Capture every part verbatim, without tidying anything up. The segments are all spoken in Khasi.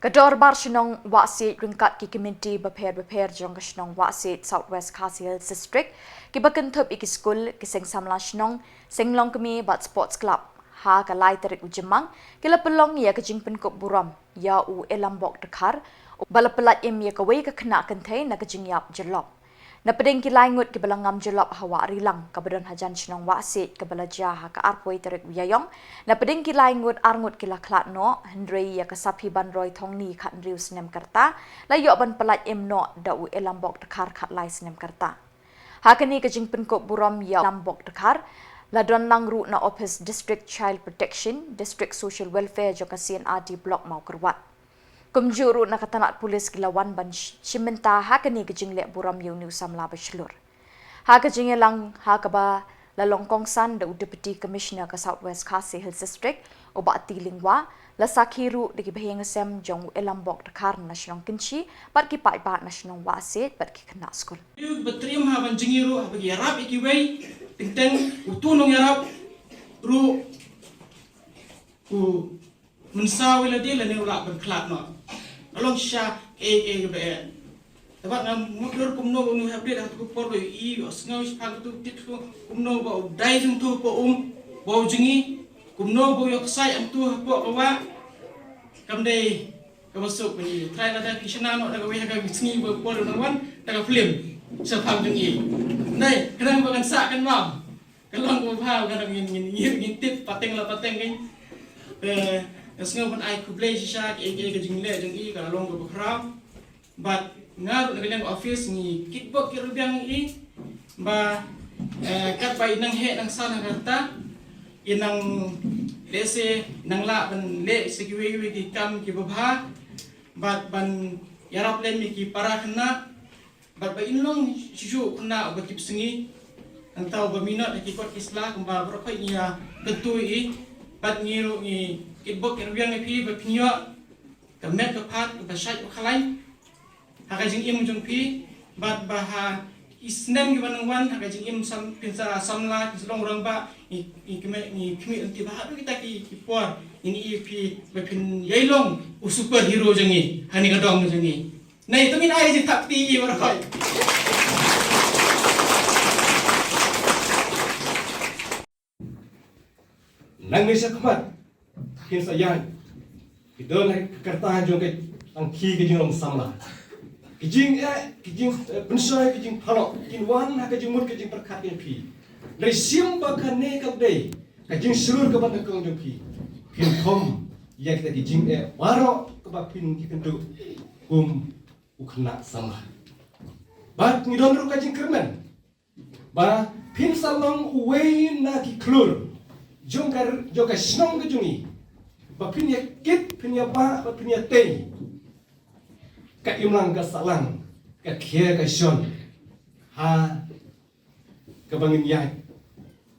Ka Dorbar Shnong Wahsiej ryngkat ki komiti bapher bapher jong ka Shnong Wahsiej, South West Khasi Hills District, kiba kynthup ïa ki skul, ki seng samla shnong, seng longkmie bad sports club, ha ka lai tarik u Jymmang, ki la pynlong ïa ka jingpynkup burom ïa u Elambok Dkhar, ba la pyllait im ïa kawei ka khynnah kynthei na ka jingïap jyllop. Na pdeng ki lai ngut kiba la ngam jyllop ha Wah Rilang, kaba don hajan shnong Wahsiej, kaba la jia ha ka arphew tarik u Ïaïong, na pdeng ki lai ngut, ar ngut ki la khlad noh, hynrei ïa ka Saphi Banroi Thongni, khathynriew snem ka rta, la ïoh ban pyllait im noh da u Elambok Dkhar, khatlai snem ka rta. Ha kane ka jingpynkup burom ïa u Elambok Dkhar, la don lang ruh na ophis District Child Protection, District Social Welfare jong ka C&RD Block Mawkyrwat. Kumjuh ruh na ka tnat pulit ki la wan ban sh-, shim bynta ha kane ka jingleh burom ïa une u samla bashlur. Ha ka jingïalang ha kaba la long kongsan da u Deputy Commissioner ka South West Khasi Hills District, u Bah T. Lyngwa, la sakhi ruh da ki bahaïing seng jong u Elambok Dkhar na shnong Kynshi, bad ki paidbah na shnong Wahsiej, bad ki khynnah skul. Ïa ba triem ha ban jngi ruh, haba ki ïarap ïa kiwei, teng teng utu u nongïarap ruh u mynsaw ïa lade lane u lah ban khlad noh. Ka long shisha kaei kaei kaba eh. Te bad nga mutdur kumno ba u hapdeng ha tu ka por ba u ïohi, u sngew shaphang ka tu ka tit, kumno ba u dai jong tu hapoh um, ba u jngi, kumno ba u ïoh ksai hangtu hapoh ka wah. Kam dei kaba suk ba ngi trai lada ki shna noh da kawei ha ka sngi ba por nang wan da ka film shaphang jong ngi. Nai, khnang ba ngan sah kynmaw. Ka long kaba bha, ka long ngin, ngin, ngin, ngin tip pateng la pateng ngi. Eh, nga sngew ban ai khublei shisha ïa ka, ïa ka jingleh jong i, ka long kaba khraw. Bad nga ruh na ka liang ka office ngi kitbok kitrwiang ïa i ba, eh, katba i nang heh nang san ha ka rta, i nang lehse nang lah ban leh sa kiwei kiwei ki kam kiba bha, bad ban ïarap lem ïa ki para khynnah. Bad ba in long shisha u khynnah uba tip sngi, nangta uba minot ha ki kot ki sla, kumba baroh khoit ngi ïa kyntu ïa i. Bad ngi ruh ngi kitbok kitrwiang ïa phi ba phin ïoh ka met ka phad, ka shait ka khlaiñ ha ka jingim jong phi. Bad ba ha ki snem kiba nang wan ha ka jingim sam, phin sa samla, phin sa long rangbah, ngi, ngi khmih, ngi khmih lynti ba haduh kita ki, ki por ngin ïohi ïa phi ba phin ïai long u superhero jong ngi ha kane ka dong jong ngi. Nai, to ngin ai jingthap kti ïa i baroh khoit. Nangne shakhmat, kin sa ïaid, ki don ha ka rta jong ka tangki ka jinglong samla. Ki jingeh, ki jing, eh, pynshoi, ki jingphalok, kin wan ha ka jingmut ka jingpyrkhat ïa phi. Nai, shim ba kane ka dei ka jingshlur kaba nyngkong jong phi. Phin kham ïa kita ki jingeh baroh kaba phin ïakynduh kum u khynnah samla. Bad ngi don ruh ka jingkyrmen ba phin sa long uwei na ki khlur jong ka, jong ka shnong ka jong ngi. Ba phin ïa kit, phin ïa bah, ba phin ïa tei ka imlang ka sahlang, ka khia ka shon ha kaba ngin ïaid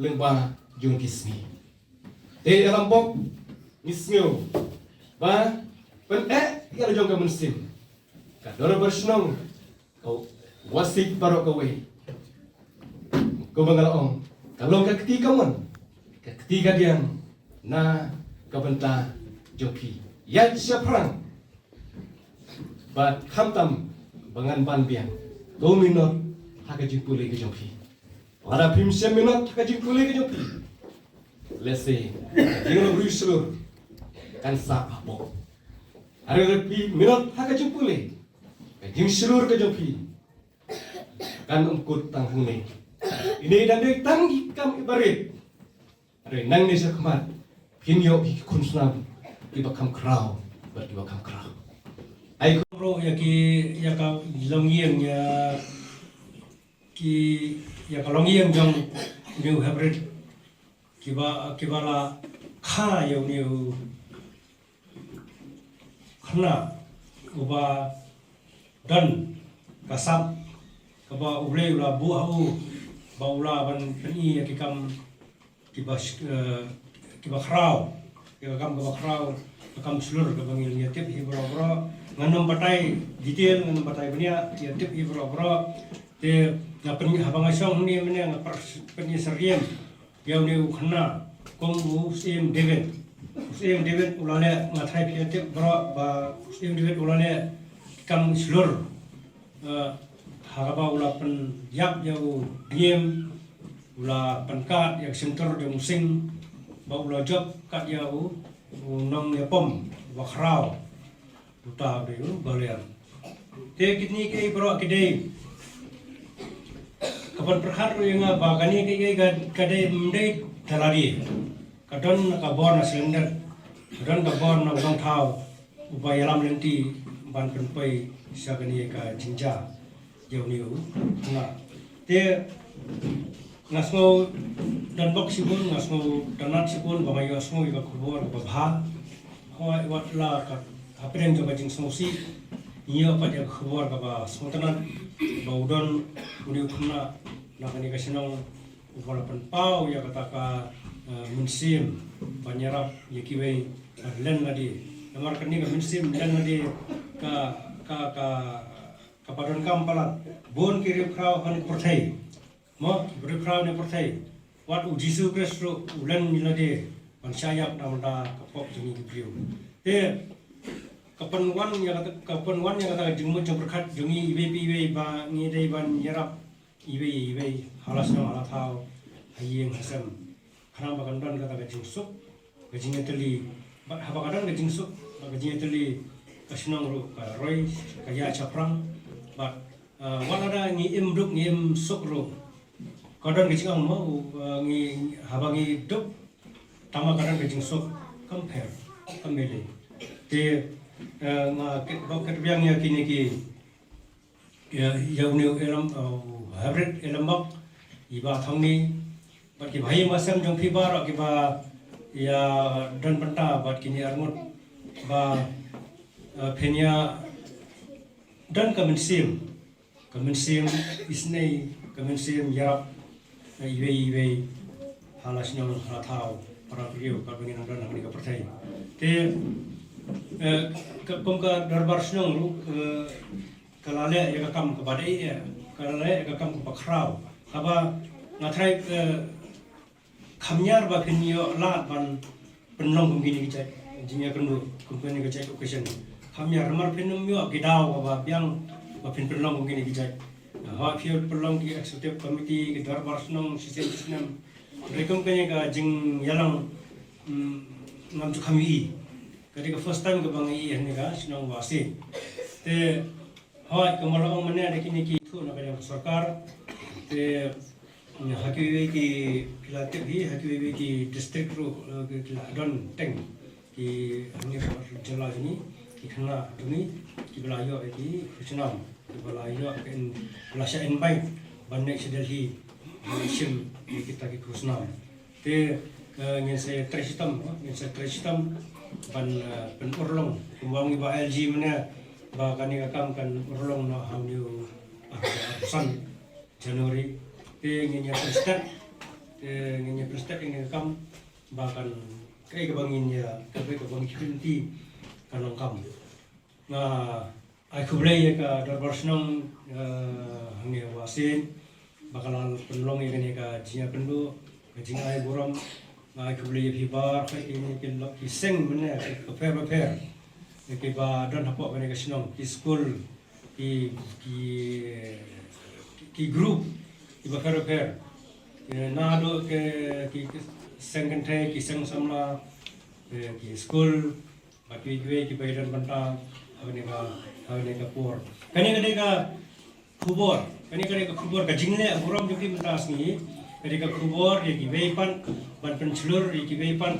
lyngba jong ki sngi. Te ïa Elambok, ngi sngew ba pyneh ïa la jong ka mynsiem, ka dorbar shnong, ka Wahsiej baroh kawei. Kumba nga la ong, ka long ka kti kamon, ka kti kadiang na ka bynta jong phi. Ïaid shaphrang, bad khamtam ba ngan ban biang, to minot ha ka jingpule ka jong phi. Lada phim shym minot ha ka jingpule ka jong phi, lehse ka jinglong riewshlur kan sah hapoh. Hynrei lada phi minot ha ka jingpule, ka jingshlur ka jong phi kan ym kut tang hangne. Ine i dang dei tang ki kam iba rit. Hynrei nangne shakhmat phin ïoh ki khun snam kiba kham khraw bad kiba kham khraw. Ai khun ruh ïa ki, ïa ka longïing, ïa ki, ïa ka longïing jong une u heprit, kiba, kiba la kha ïa une u khynnah uba don ka sap kaba U Blei u la buh ha u, ba u lah ban pyni ïa ki kam kiba sh-, eh, kiba khraw, ïa ka kam kaba khraw, ka kam shlur kaba ngi ïa tip hi baroh baroh. Ngan ym batai detail, ngan ym batai bniah, ïa tip hi baroh baroh. Te nga pyn-, haba nga shong hangne mynne nga pyn-, pyni syriem ïa une u khynnah kum u Syiem David. U Syiem David u la leh, nga tharai phi tip baroh ba u Syiem David u la leh kam shlur. Eh, ha kaba u la pynïap ïa u Diem, u la pynkhat ïa ka shyntur jong u Sing, ba u la jop kat ïa u, u nongïapom, u bakhraw, uta u dei u Balian. Te kine kiei baroh ki dei, ka ban pyrkhat ruh ïa nga ba kane kiei ka, ka dei, ym dei da lade. Ka don ka bor na sylliang, ka don ka bor na u nongthaw uba ïalam lynti ban pynpoi sha kane ka jingjia jong une u khynnah. Te nga sngew donbok shibun, nga sngew donat shibun ba nga ïohsngew ïa ka khubor kaba bha. Hooid, wat la ka hapdeng jong ka jingsngewsih, ngi ïoh pat ïa ka khubor kaba sngewtynnat ba u don une u khynnah na kane ka shnong uba la pynpaw ïa kata ka, eh, mynsiem ban ïarap ïa kiwei, eh, len lade. Namar kane ka mynsiem len lade ka, ka, ka, kaba donkam palat. Bun ki riewkhraw ha kane ka pyrthei, mo, ki riewkhraw ha kane ka pyrthei, wat u Jisu Khrist ruh u len ïa lade ban shah ïap na ka bynta ka pop jong ngi ki briew. Te ka pynwan ïa kata, ka pynwan ïa kata ka jingmut jingpyrkhat jong ngi iwei pa iwei ba ngi dei ban ïarap iwei iwei, ha la shnong ha la thaw, ha ïing ha sem. Khnang ba kan don kata ka jingsuk, ka jingïatylli. Bad haba ka don ka jingsuk bad ka jingïatylli, ka shnong ruh ka roi, ka ïaid shaphrang. Bad, eh, wat lada ngi im duk, ngi im suk ruh, ka don ka jingong mo, eh, ngi, haba ngi duk, tangba ka don ka jingsuk, kam pher, kam mele. Te, eh, nga kit, ba kit biang ïa kine ki, ïa, ïa une u Elem, uh, u Hybrid Elembok, i Bah Thongni, bad ki bahaïing bahasem jong phi baroh kiba ïa don bynta bad kine arngut ba, uh, phin ïa don ka mynsiem, ka mynsiem isynei, ka mynsiem ïarap, uh, iwei iwei, ha la shnong ha la thaw, para briew kaba ngi nang don ha kane ka pyrthei. Te, uh, ka, kum ka dorbar shnong ruh, uh, ka la leh ïa ka kam kaba dei, eh, ka la leh ïa ka kam kaba khraw. Kaba nga tharai, eh, kham ïar ba phin ïoh lad ban pynlong kum kine ki jait jingïakynduh, kum kine ki jait occasion. Kham ïar namar phin ym ïoh ki daw kaba biang ba phin pynlong kum kine ki jait. Haba phi pynlong ki executive committee, ki dorbar shnong shisien shisnem, hynrei kum kane ka jingïalang, mm, ngam ju kham ïohi. Ka dei ka first time kaba nga ïohi ha kane ka shnong Wahseh. Te hooid, kumba la ong mynne, da kine ki thuh na ka liang ka sorkar. Te, mm, ha kiwei ki, ki la tip hi, ha kiwei ki district ruh, eh, ki, ki la don teng ki, hangne ka jylla jong ngi, ki khynnah jong ngi kiba la ïoh ïa ki khusnam, kiba la ïoh ka in, la shah invite ban leit sha Delhi ban leit shim ïa kita ki khusnam. Te, eh, ngin sa trei shitom, eh, ngin sa trei shitom ban, eh, pynurlong, kumba ong i Bah L G mynne, ba kane ka kam kan urlong noh ha une u, ah, arphew san January. Te ngin ïa pynstet, te ngin ïa pynstet ïa kane ka kam ba kan, kaei kaba ngin ïa, kaei kaba ngin khmih lynti kan long kam. Nga ai khublei ïa ka dorbar shnong, eh, hangne Wahseh, ba ka la pynlong ïa kane ka jingïakynduh, ka jingai burom. Nga ai khublei ïa phi baroh, ïa kine ki lok ki seng mynne, ki bapher bapher, ïa kiba don hapoh kane ka shnong, ki skul, ki, ki, ki group ki bapher bapher. Ïa, naduh ki, ki, ki seng kynthei, ki seng samla, ïa, ki skul, bad kiwei kiwei kiba ïadon bynta ha kane ka, ha kane ka por. Kane ka dei ka khubor, kane ka dei ka khubor, ka jingleh burom jong phi mynta ka sngi. Ka dei ka khubor ïa kiwei pat ban pynshlur, ïa kiwei pat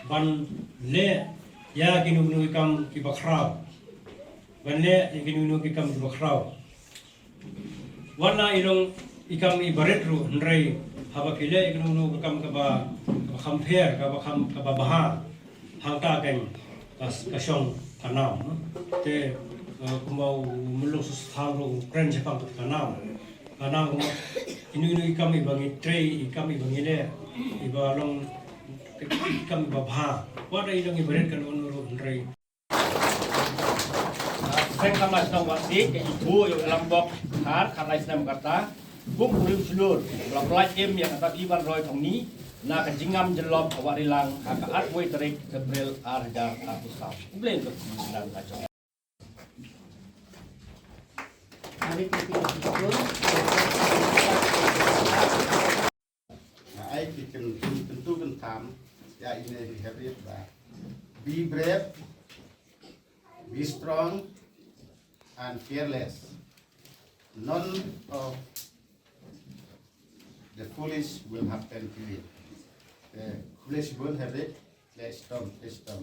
ban leh ïa kino kino ki kam kiba khraw, ban leh ïa kino kino ki kam kiba khraw. Wat la i long i kam iba rit ruh, hynrei haba phi leh ïa kano kano ka kam kaba, kaba kham pher, kaba kham, kaba bha, hangta keiñ ka, ka shong ka nam. Te, eh, kumba u Myllung Soso Tham ruh u kren shaphang ka nam. Ka nam kumba kino kino i kam iba ngi trei, i kam iba ngi leh, iba long i kam iba bha, wat la i long iba rit kano kano ruh, hynrei Seng Khamlai Shnong Wahseh, ka ithuh ïa u Elembok Khar, Khamlai Snem ka rta, kum u riewshlur, u la pyllait im ïa kata phi Banroi Thongni, na ka jingngam jyllop ha Wahrilang ha ka arphew tarik April ar hajar arphew saw. Khublei shibun. Nga ai ki kyntu kyntu kyntham ïa ine i hynriew ba: be brave, be strong and fearless. None of the foolish will happen to you. Eh, khublei shibun hynriew, let's stop, let's stop.